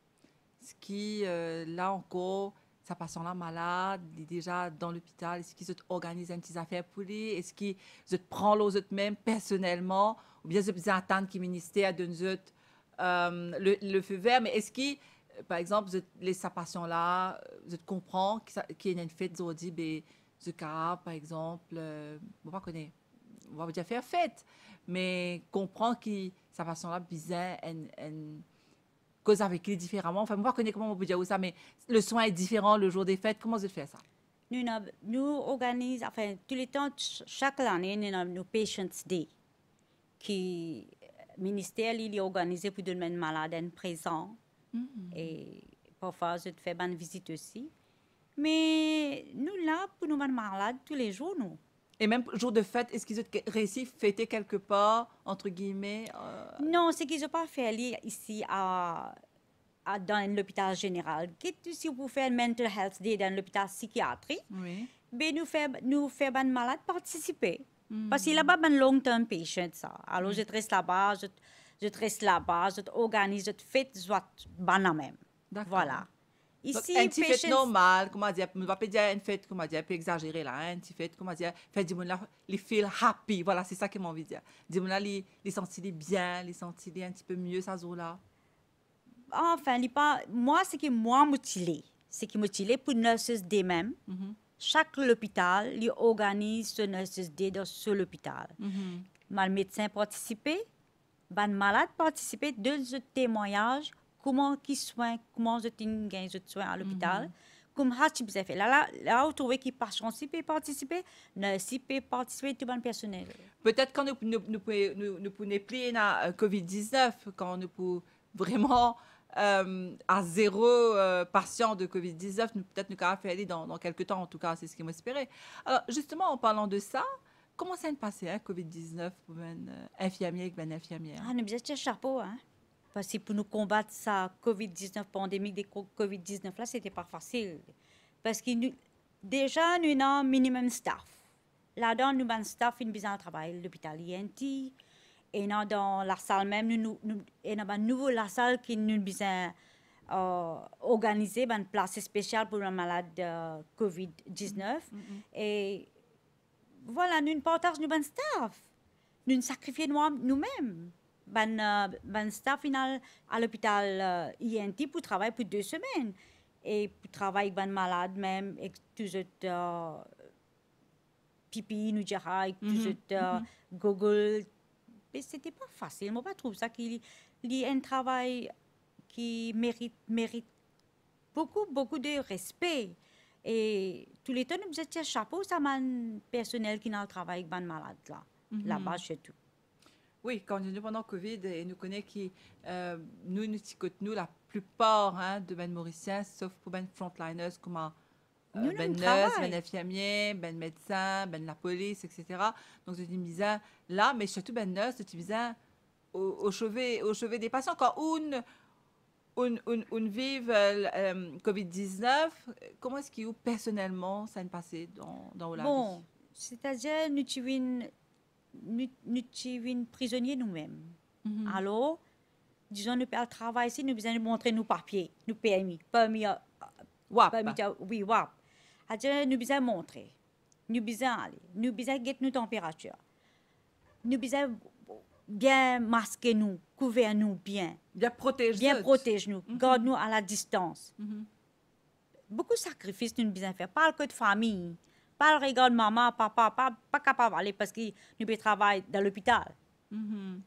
eski, euh, la ankor, sa pasian la malad, li deza dan lopital, eski zot organiz enn ti zafer pou li, eski zot pran lor zot mem personelman, oubien zot bizin atann ki minister donn zot, euh, le, le feu vert, me eski, euh, par exanp, zot les sa pasian la, zot konpran ki sa, ki ena enn fet zordi, be, zot kapav, par exanp, euh, mo pa kone, mo pa pou dir fer fet, me konpran ki sa pasian la bizin enn, enn koz avek li diferaman. Anfin, mo pa kone kouma mo pou dir ou sa, me le soin est différent le jour des fêtes. Kouma zot fer sa? Nou ena, nou organiz, anfin, touletan, ch-, sak lane, nou ena nou Patients Day, ki minister li, li organize pou donn bann malad enn prezan. Mhm. E parfwa, zot fer bann vizit osi. Me nou la pou nou bann malad toulezour, nou. E mem zour de fet, eski zot ke-, reysi fete kelkepar, entre guillemets, euh? Non, seki zot pa fer li isi a, a, dan enn lopital zeneral. Get si ou pou fer mental health day dan lopital sikiatri, wi, be nou fer, nou fer bann malad partisipe. Hmm. Parski laba bann long term patient sa. Alor, wi, zot res laba, zot, zot res laba, zot organiz, zot fet, zot bann la mem. Dakor. Vwala. Donk, isi, enn ti fet patients normal, kouma dir, nou pa pe dir enn fet, kouma dir, pe egzazere la, hein, enn ti fet, kouma dir, fer dimoun la, li feel happy. Vwala, se sa ki mo anvi dir. Dimoun la, li, li santi li bien, li santi li enn ti pe mie sa zour la. Anfin, li pa, mwa, seki mwa mo ti le, seki mo ti le pou Nurses Day mem. Mhm. Sak lopital, li organiz so Nurses Day dan so lopital. Mhm. Bann medsin partisipe, bann malad partisipe, donn zot temwagnaz, kouma ki swin, kouma zot inn gagn zot swin a lopital, mhm, kouma ti bizin fer. La, la, la ou trouve ki pasian si pe partisipe, ners si pe partisipe, tou bann personel. Petet kan nou, nou, nou pou, nou, nou pou nepli ena, euh, covid diznef, kan nou pou vreman, euh, a zero, euh, pasian de covid diznef, nou, petet nou kapav fer li dan, dan kelke tan, antouka, se seki mo espere. Alor, zisteman, an parlan de sa, kouma sa inn pase, hein, covid diznef pou bann, euh, infirmie ek bann infirmier? Ah, nou bizin tir sapo, hein. Parski pou nou konbat sa covid diznef, pandemi de ko-, covid diznef la, sete pa fasil. Parski nou, deza, nou ena minimum staff. Ladan, nou bann staff inn bizin al travay lopital E N T, ena dan lasal mem, nou, nou, nou, ena bann nouvo lasal ki nou bizin, euh, organize, bann plas spesial pou bann malad, euh, covid diznef. Mm, mm. E vwala, nou partaz nou bann staff. Nou sakrifie nou, noumem. Bann, euh, bann staff inn al a lopital, euh, E N T pou travay pou de semenn. E pou travay ek bann malad mem, ek tou zot, euh, P P E nou dir, ek tou zot, euh, gogol. Me sete pa fasil. Mo pa trouv sa ki li, li enn travay ki merit, merit boukou, boukou de respe. E touletan nou bizin tir sapo sa bann personel ki inn al travay ek bann malad la, laba sirtou. Wi, kan nou pandan covid, e nou kone ki, euh, nou, nou ti kot nou, laplipar, hein, de bann Morisien, sof pou bann frontliners, kouma, euh, bann ners, bann infirmie, bann medsin, bann lapolis, et cetera. Donk, zot ti bizin la, me sirtou bann ners, zot ti bizin o, o sove, o sove de pasian. Kan ou'nn, ou'nn, ou'nn, ou'nn viv, euh, euh, covid diznef, kouma eski ou personelman sa inn pase dan, dan ou lavi? Bon, setadir nou ti vinn, nou, nou ti vinn prizonie noumem. Mhm. Alor, dizon nou pe al travay isi, nou bizin montre nou papie, nou permi, permi, euh, W A P. Permi, wi, W A P. Setadir nou bizin montre. Nou bizin ale, nou bizin get nou tanperatir. Nou bizin bien maske nou, kouver nou bien. Bien protez nou, gard nou a ladistans. Mhm. Boukou sakrifis nou bizin fer. Pa al kot fami, pa al regard mama, papa, pa, pa kapav ale parski nou pe travay dan lopital. Mhm.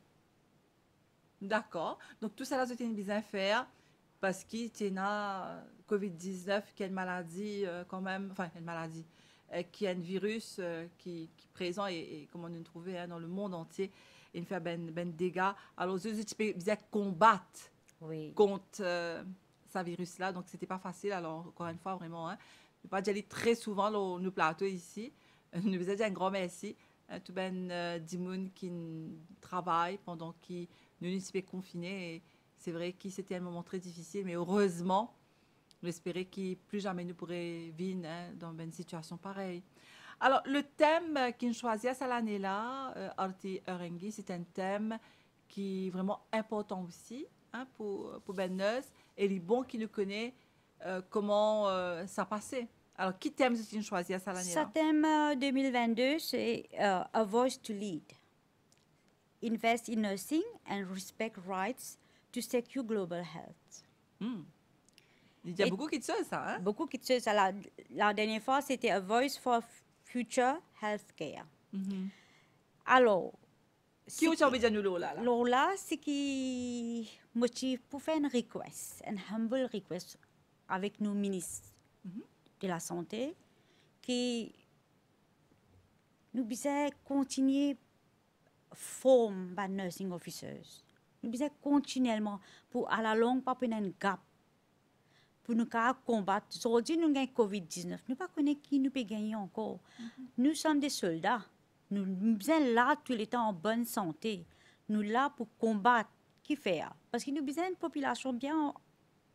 Dakor. Donk, tou sala zot inn bizin fer parski ti ena covid diznef, ki enn maladi, euh, kanmem, anfin, enn maladi, euh, ki enn viris, euh, ki, ki prezan e, e kouma nou trouve, hein, dan lemond antie, inn fer bann, bann dega. Alor, zot, zot ti pe bizin konbat kont, euh, sa viris la. Donk, sete pa fasil. Alor, ankor enn fwa, vreman, hein, nou pa dir li tre souvan lor nou plato isi, nou bizin dir enn gran mersi, hein, tou bann, euh, dimoun ki travay pandan ki nou, nou ti pe konfine. E se vre ki se ti enn moman tre difisil, me erezman, nou espere ki pli zame nou pou revinn, hein, dan bann sitiasion parey. Alor, le tem, euh, ki nou swazir sa lane la, euh, Arti Haringi, se enn tem ki vreman inportan osi, hein, pou, pou bann nurse, e li bon ki nou kone, euh, kouma, euh, sa pase. Alor, ki tem zot inn swazir sa lane la? Sa tem, euh, de mil vennde, se, euh, A Voice to Lead. Invest in nursing and respect rights to secure global health. Hmm. Li dir boukou kiksoz sa, hein? Boukou kiksoz sa. La, la dernie fwa, se te A Voice for Future Healthcare. Mhm. Alor, ki ou ti anvi dir nou lor la, la? Lor la, se ki mo ti pou fer enn request, enn humble request avek nou minis, mhm, de lasante, ki nou bizin kontigne form bann nursing officers. Nou bizin kontinielman pou alalong pa pou ena enn gap. Pou nou kapav konbat. Zordi nou gagn covid diznef, nou pa kone ki nou pe gagne ankor. Mhm. Nou som de solda. Nou, nou bizin la touletan an bonn sante. Nou la pou konbat. Kifer? Parski nou bizin enn popilasion bien an,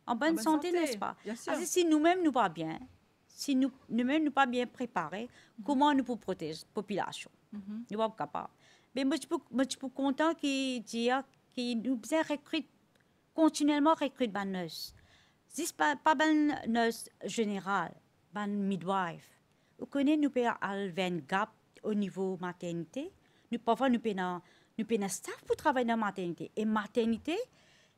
an bonn sante, nespa? An bonn sante, bien sir. Parski si noumem nou pa bien, si nou, noumem nou pa bien prepare, mhm, kouma nou pou protez popilasion? Mhm. Nou pa pou kapav. Me mo ti pou, mo ti pou kontan ki dir ki nou bizin rekrit, kontinielman rekrit bann nurse. Zis pa, pa bann nurse zeneral, bann midwife. Ou kone nou pe al ver enn gap o nivo maternite. Nou, parfwa nou pena, nou pena staff pou travay dan maternite. E maternite,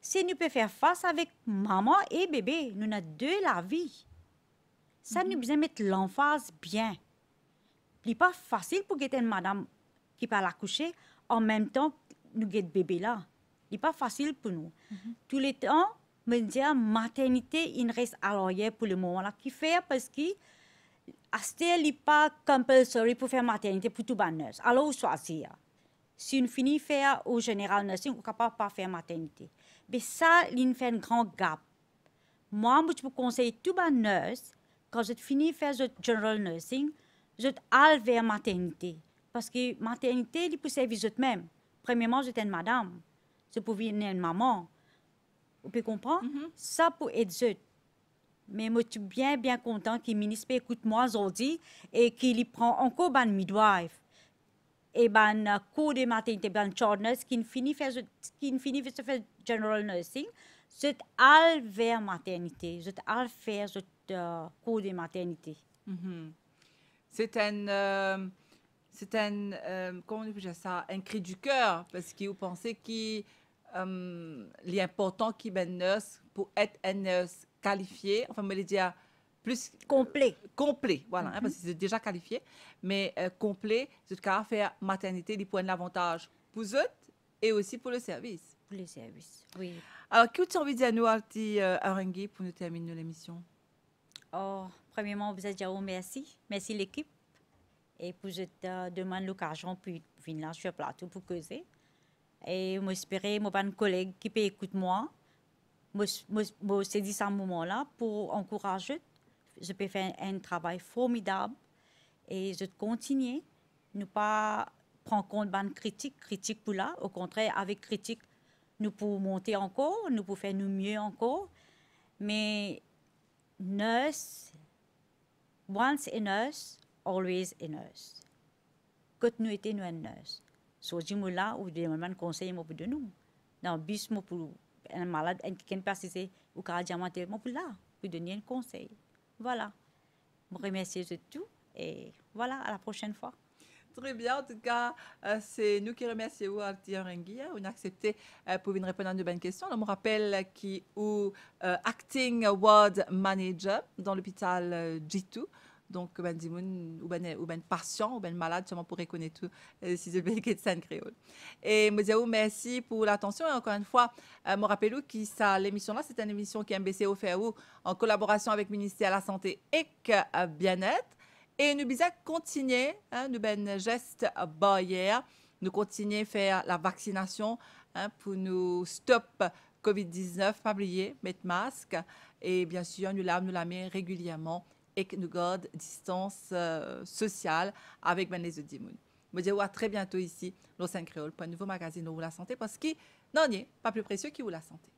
se nou pe fer fas avek mama e bebe. Nou ena de lavi. Sa, mhm, nou bizin met lanfaz bien. Li pa fasil pou get enn madam ki pe al akouse, anmemtan nou get bebe la. Li pa fasil pou nou. Mhm. Touletan, mo dir, maternite inn res alaryer pou lemoman la. Kifer? Parski aster li pa compulsory pou fer maternite pou tou bann nurse. Alor ou swazir. Si ou fini fer ou general nursing, ou kapav pa fer maternite. Me sa, linn fer enn gran gap. Mwa, mo ti pou konsey tou bann nurse, kan zot fini fer zot general nursing, zot al ver maternite. Parski maternite, li pou servi zot mem. Premierman, zot enn madam. Zot pou vinn enn mama. Ou pe konpran? Mhm. Sa pou ed zot. Me mo ti bien, bien kontan ki minis pe ekout mwa zordi e ki li pran ankor bann midwife e bann, euh, kour de maternite, bann charge nurse ki'nn fini fer zot, ki'nn fini fer, fer general nursing, zot al ver maternite, zot al fer zot, euh, kour de maternite. Mhm. Se enn, euh, se enn, euh, kouma nou pe dir sa, enn cri du cœur, parski ou panse ki, euh, li inportan ki bann nurse, pou et enn nurse kalifie, anfin, mo le dir, pli, konple. Euh, konple, vwala, hein, mhm, parski zot deza kalifie, me, euh, konple, zot kapav fer maternite, li pou enn lavantaz pou zot e osi pou le servis. Pou le servis, wi. Alor, ki ou ti anvi dir nou, Arti, euh, Haringi, pou nou terminn nou lemision? Oh, premierman, mo bizin dir ou mersi. Mersi lekip. E pou zot, euh, donn mwa lokazion pou vinn la sur plato pou koze. E mo espere mo bann koleg ki pe ekout mwa, mo, mo, mo sezi sa moman la pou ankouraz zot. Zot pe fer enn travay formidab e zot kontigne. Nou pa pran kont bann kritik, kritik pou la. Okontrer, avek kritik, nou pou monte ankor, nou pou fer nou mie ankor. Me nurse, once a nurse, always a nurse. Kot nou ete, nou enn nurse. Zordi mo la, ou demann mwa konsey, mo pou donn ou. Dan bis, mo pou, enn malad, enn kikenn pe asize, ou kapav dir mwa, mo pou la, pou donn li enn konsey. Vwala. Mo remersie zot tou, e vwala, a la prosenn fwa. Tre bien, antouka, euh, se nou ki remersie ou, Arti Haringi, hein, ou'nn aksepte, euh, pou vinn reponn a nou bann kestion. Alor, mo rapel ki ou, euh, acting ward manager dan lopital, euh, G two. Donk, bann dimoun, ou bann, ou bann pasian, ou bann malad, sirman pou rekonet ou, euh, si zot pe get Sinn Kreol. E mo dir ou mersi pou latansion, e ankor enn fwa, euh, mo rapel ou ki sa lemision la, se enn lemision ki M B C ofer ou an kolaborasion avek Minister Lasante ek, euh, Bienet. E nou bizin kontigne, hein, nou bann zes baryer, nou kontigne fer lavaksinasion, hein, pou nou stop covid diznef, pa bliye, met mask, e biensir, nou lav nou lame regilierman ek nou gard distans, eh, sosial avek bann lezot dimoun. Mo dir ou a tre biento isi lor Sinn Kreol pou enn nouvo magazin lor ou lasante, parski nanye pa pli presie ki ou lasante.